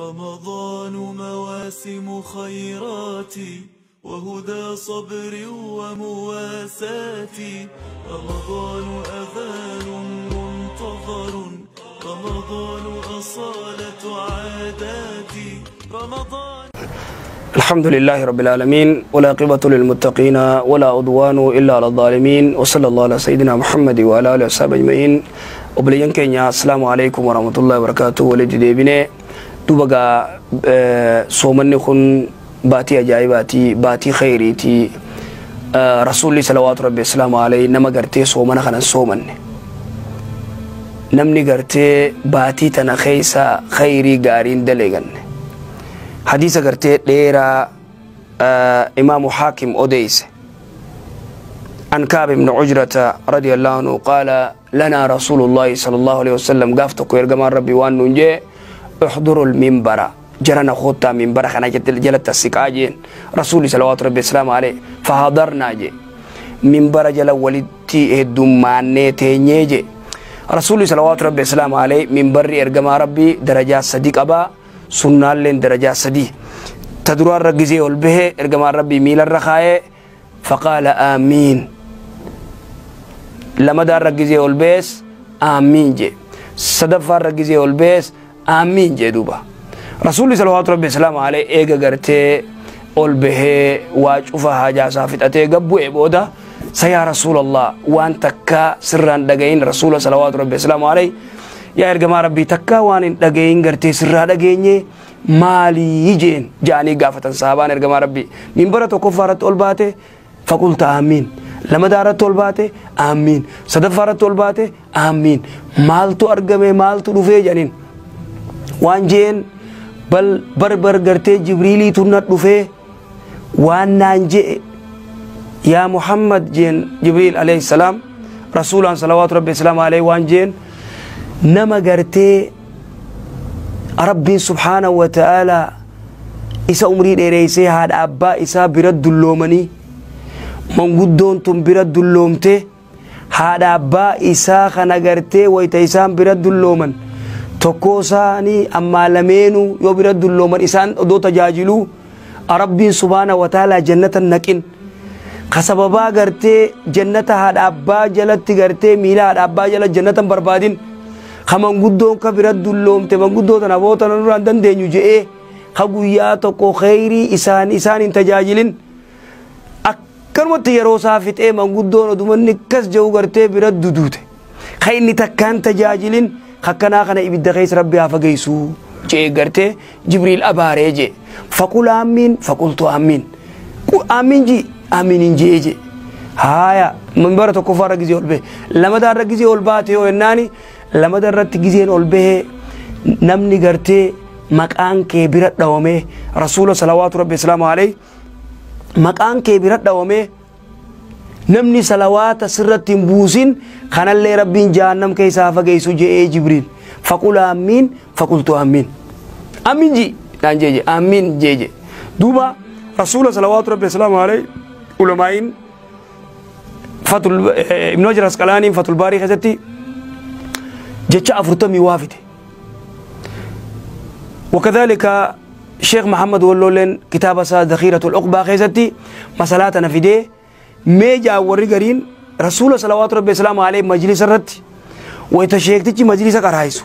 رمضان مواسم خيراتي وهدى صبر ومواساتي. رمضان أذان منتظر، رمضان أصالة عاداتي. رمضان الحمد لله رب العالمين، والعاقبة للمتقين ولا عدوان إلا على الظالمين، وصلى الله على سيدنا محمد وعلى آله وصحبه أجمعين. Obboleeyyan keenya, السلام عليكم ورحمة الله وبركاته. Walitti deebine. Duuba gaa, soomanni kun baatii ajaa'ibaati, baatii khayriiti. Rasuulli salawaatu rabbi السلام عليه nama gartee soomana kanan soomanne, namni gartee baatii tana keessa khayrii gaariin daleeganne, hadiisa gartee dheeraa imaamu Haakim odeyse: عن كعب بن عجرة رضي الله عنه قال لنا رسول الله صلى الله عليه وسلم، قاف tokko ergamaan rabbi waan nuun jee: احضروا المنبر، jarana koottaa minbara kana jalatti siqaa jeen rasuuli salawaatu rabbi السلام عليه. فحضرنا jee, minbara jala walitti heddummaannee teenyee jee rasuuli salawaatu rabbi السلام عليه. Minbarri ergamaa rabbii darajaa sadi qabaa, sunnaalleen darajaa sadi. Ta duraarra gizee ol bahe ergamaan rabbii miilarra kaayee فقال آمين. Lamadaarra gizee ol bahes آمين jee. Sadaffaarra gizee ol bahes آمين jee. Duuba rasuulli salawaatu rabbi السلام عليه eega gartee ol bahee waa cufa haajaasaa fixatee gabbu'e booda, sa yaa rasuulallah, waan takkaa sirraan dhagayin, rasuula salawaatu rabbi السلام عليه, yaa ergamaa rabbii, takkaa waan hin dhagayin gartee sirraa dhageenye maalii jeen ja'anii gaafatan sahabaan ergamaa rabbii. Minbara tokkoffaa irratti ol baate فقلت آمين, lamadaa irratti ol baate آمين, sadaffaa irratti ol baate آمين, maaltu argame, maaltu dhufee jedhaniin. Waan jeen bal barbar gartee Jibriiliitu na dhufee waan naan je'e: yaa Muhammad jeen Jibriil عليه السلام rasuulaan salawaatu rabbi السلام عليه, waan jeen nama gartee rabbiin سبحانه وتعالى isa umrii dheereysee haadha abbaa isaa bira dulloomanii, manguddoon tun bira dulloomte, haadha abbaa isaa kana gartee wayta isaan bira dullooman, tokkoo isaanii ammaa lameenuu yoo bira dullooman isaan odoo tajaajiluu rabbiin سبحانه وتعالى jannata naqin, ka sababaa gartee jannata haadha abbaa jalatti gartee miila haadha abbaa jala jannatan barbaadin, ka manguddoon ka bira dulloomte manguddoo tana boota nurraan dandeenyu je'ee ka guyyaa tokko kheyrii isaan hin tajaajilin, akkanumatti yeroo isaa fixee manguddoon odumanni akkas jedhu gartee bira duduute, ka inni takkaan tajaajilin akkanaa kana ibidda keessa rabbi haa fageessuu jee gartee Jibriil abaaree jee. فقل آمين فقلت آمين, آمين ji آمين hin jee jee. Haaya, minbara tokkoffaa irra gizee ol bahe, lamadaa irra gizee ol baate yoo jennaani, lamada irratti gizeen ol bahee namni gartee maqaan kee bira dhawamee, rasuula salawaatu rabbi السلام عليه, maqaan kee bira dhawamee namni salawaata sirratti hin buusin kanallee rabbiin jahannam keessaa fageessu je'ee Jibriil. فقل آمين فقلت آمين, آمين ji naan jeeje, آمين jeeje. Duuba rasuula salawaatu rabbi السلام عليه ulamaa'iin fatul Ibnu Hajar Asqalaaniin Fatul Baarii keessatti jecha 40 waa fide. وكذلك شيخ محمد ولولين كتاب ذخيرة العقبة keessatti masalaa tana fidee. Mee warri gariin rasuula salawaatu rabbi السلام عليه majlisa irratti wayta sheektichi majlisa qaraayisu,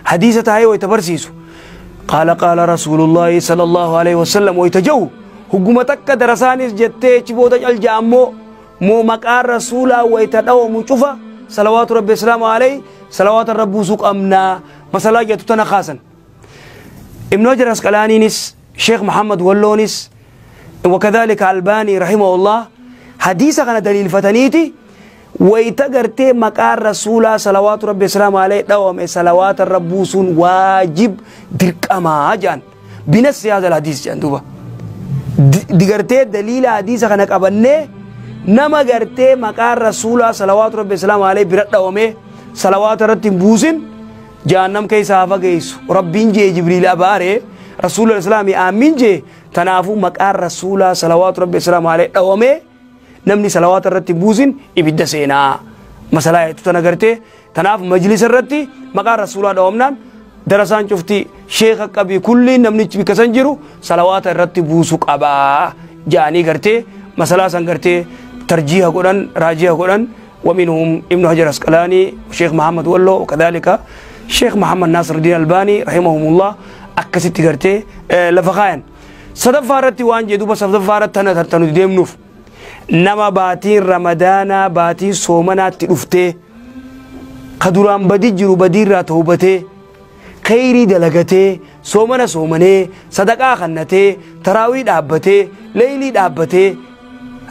hadiisa taa'ee wayta barsiisu, قال قال رسول الله صلى الله عليه وسلم wayta jau hugguma takka darasaanis jettee achi booda cal ammoo moo maqaan rasuulaa wayta dhawamu cufa salawaatu rabbi السلام عليه salawaata irra buusuu qabnaa masalaa jettu tana kaasan. Ibnu Hajar Asqalaaniinis, Sheekh Muhammad Walloonis, وكذلك Albaanii رحمه الله hadiisa kana daliilfataniiti wayta gartee maqaan rasuulaa salawaatu rabbi السلام عليه dhawame salawaata irra buusuun waajib, dirqamaa jedhan. بنص هذا الحديث jedhan. Duuba gartee daliila hadiisa kana qabannee nama gartee maqaan rasuulaa salawaatu rabbi السلام عليه bira dhawame salawaata irratti hin buusin jahannam keessa haa fageessu rabbiin jee, Jibriil abaare, rasuula islaamii آمين jee. Tanaafuu maqaan rasuulaa salawaatu rabbi السلام عليه dhawame namni salawaata irratti buusin ibidda seenaa masalaa jettu tana gartee. Tanaaf majlisa irratti maqaan rasuulaa dhawamnaan Darasaan cufti sheekha qabii kulliin namnichi bikka san jiru salawaata irratti buusu qabaa ja'anii gartee masalaa san gartee tarjiiha godhan, raajiha godhan. ومنهم ابن حجر العسقلاني وشيخ محمد ولو وكذلك شيخ محمد ناصر الدين الألباني رحمهم الله. أكست غرتي لفخاين صدفارتي وان جدوبا صدفارت تنا تنو ديمنوف نما باتين رمضانا باتين صومنا تلفتي قدران بدي جرو بدي را توبتي خيري دلغتي صومنا صومني صدقا خنتي تراوي دابتي ليلي دابتي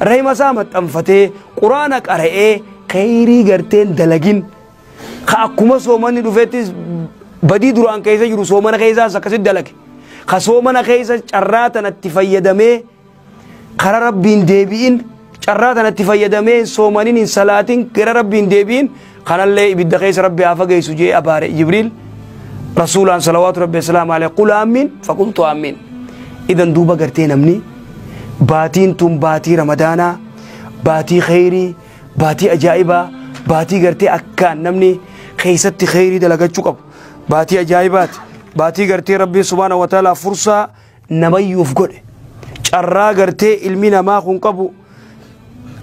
رحمة سامت أنفتي قرآنك أرئي خيري غرتين دلغين خاكما صومني دفتي بدي دران كيسا جرو صومنا كيسا سكسي دلغ خصومنا كيسا چراتنا اتفيدمي قرار ربين ديبين چراتنا اتفيدمي صومنين صلاتين قرار ربين ديبين قال الله يبدا كيس ربي عفا سجي أباري جبريل رسولا صلوات ربي السلام عليه قل آمين فقلت آمين. إذن دوبا قرتين أمني باتين تم باتي رمضانا باتي خيري باتي أجائبا باتي قرتي أكان نمني خيستي خيري دلقات شقب باتي أجائبات باتي قرتي ربي سبحانه وتعالى فرصة نميوف قد شرا قرتي علمنا ما خنقبو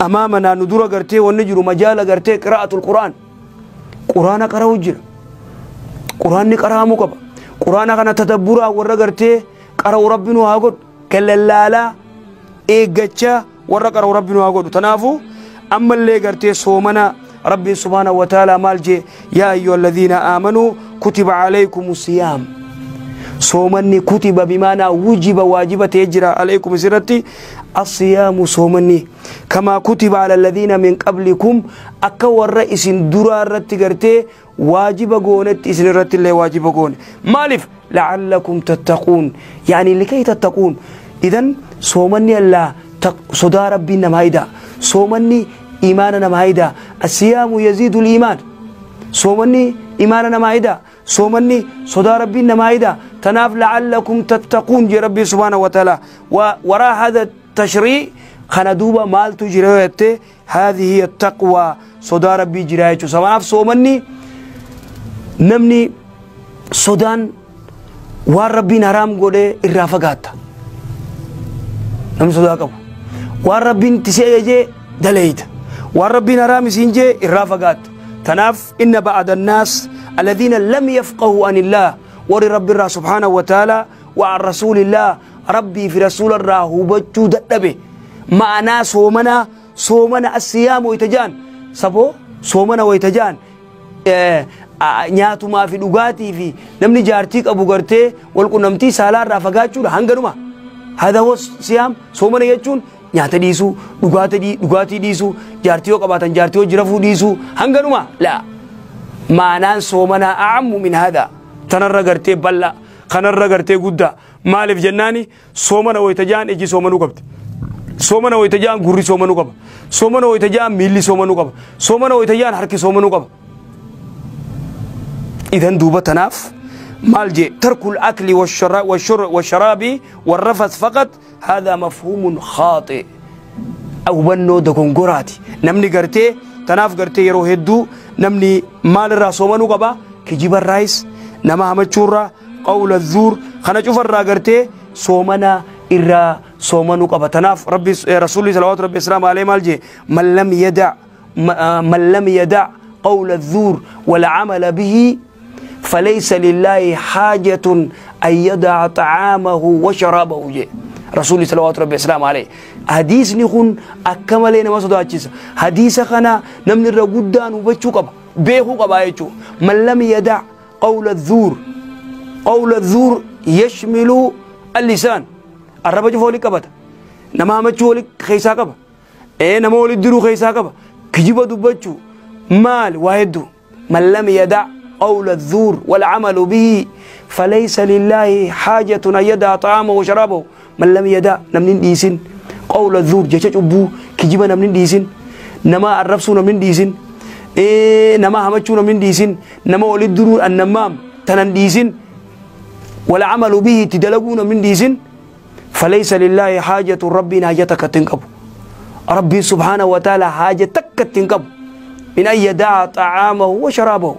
أمامنا ندور قرتي ونجر مجال قرتي قراءة القرآن قرآن قرأ وجر قرآن قرأ مقبا قرآن كان تدبرا ورا قرتي قرأ ربنا هاقد كلالا إيجاتشا ورا قرأ ربنا هاقد تنافو أما اللي قرتي صومنا ربي سبحانه وتعالى مالجي يا أيها الذين آمنوا كتب عليكم الصيام صومني كتب بمعنى وجب واجب تجرى عليكم سرتي الصيام صومني كما كتب على الذين من قبلكم أكو الرئيس درارة قرتي واجب قونت إسن رت الله واجب قون مالف لعلكم تتقون يعني لكي تتقون. إذن صومني الله صدى ربنا مايدا صومني إيماننا مايدا الصيام يزيد الإيمان صومني إيماننا مايدا صومني صدى ربنا مايدا تناف لعلكم تتقون جي ربي سبحانه وتعالى. وراء هذا التشريع خندوبة مال تجريته هذه هي التقوى صدى ربي جرايته سواف صومني نمني صدان والربي نرام قوله الرافقات نم صدا كبو والربي تسيجي دليت والربي نرام سينجي الرافقات تناف. إن بعض الناس الذين لم يفقهوا عن الله ورب الله سبحانه وتعالى وعن رسول الله ربي في رسول الله هبتشو دتبه معنا صومنا صومنا الصيام ويتجان سبو صومنا ويتجان nyaatumaa fi dhugaatii fi namni jaartii qabu gartee walqunnamtii saalaa irraa fagaachuudha hanganuma. Hada huwa siyaam soomana jechuun nyaata dhiisuu dhugaatii dhiisuu jaartii yoo qabaatan jaartii yoo jirafuu dhiisuu hanganuma. Laa maanaan soomanaa a'ammu min hada tanarra gartee bal'aa kanarra gartee guddaa. Maaliif jennaani soomana wayita jaan iji soomanuu qabdi soomana wayita jaan gurri soomanuu qaba soomana wayita jaan miilli soomanuu qaba soomana wayita jaan harki soomanuu qaba. إذن دوبة تناف مالجي ترك الأكل والشراب والرفث فقط هذا مفهوم خاطئ أو بنو دكونغوراتي نمني قرتي تناف قرتي يرو هدو نمني مال الراسومانو قبا كجيب الرايس نما همتشورا قول الزور خنا شوف الرا قرتي صومنا إرا صومانو قبا تناف ربي رسولي صلوات ربي السلام عليه مالجي من لم يدع قول الزور والعمل به فليس لله حاجة أن يدع طعامه وشرابه جي رسول صلوات ربي السلام عليه. حديث نكون أكمل ما صدق حديث خنا نمن الرجودان وبتشوكب بيهو قبايتشو من لم يدع قول الزور قول الزور يشمل اللسان الرب فولي كبت نما مچولي خيسا كب اي نما ولي درو خيسا كب كجيب دبچو مال واحد من لم يدع قول الزور والعمل به فليس لله حاجة أن يدع طعامه وشرابه. من لم يدع نمنين ديسين قول الزور جيش أبو كجيب نمنين ديسين نما الرفسو نمنين ديسين إيه نما همچو نمنين ديسين نما ولي درو النمام تنن ديسين والعمل به تدلقون من ديسين فليس لله حاجة ربنا حاجتك تنقب ربي سبحانه وتعالى حاجتك تنقب من أن يدع طعامه وشرابه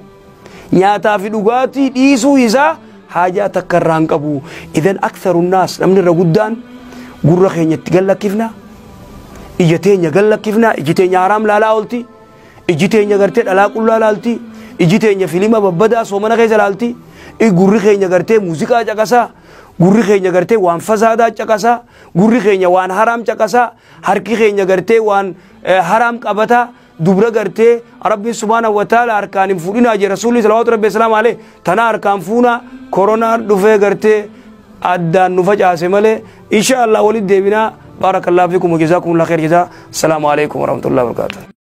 نياتا في دغاتي ديسو إذا Haajaa takka irraa hin qabu. Idan aktharu naas, namni irra guddaan gurra keenyatti gallakkifna, ija teenya gallakkifna. Iji teenya haraam laalaa oolti, iji teenya gartee dhalaa qullaa laalti, iji teenya filima babbadaa soomana keessa laalti, gurri keenya gartee muuziqaa caqasaa, gurri keenya gartee waan fasaadaa caqasaa, gurri keenya waan haraam caqasaa, harki keenya gartee waan haraam qabataa. Dubra gartee Rabbiin subhaanahu wa ta'ala harkaan hin fuudhinaa jee Rasuulli salawaatu rabbi salaamu alayhi, tana harkaan fuunaa. Koronaan dhufee gartee addaan nu facaase malee, insha Allah walitti deebinaa. Baarakallahu fiikum wa jazaakumullahu khayr jazaa. Assalaamu alaikum warahmatullahi wabarakatuh.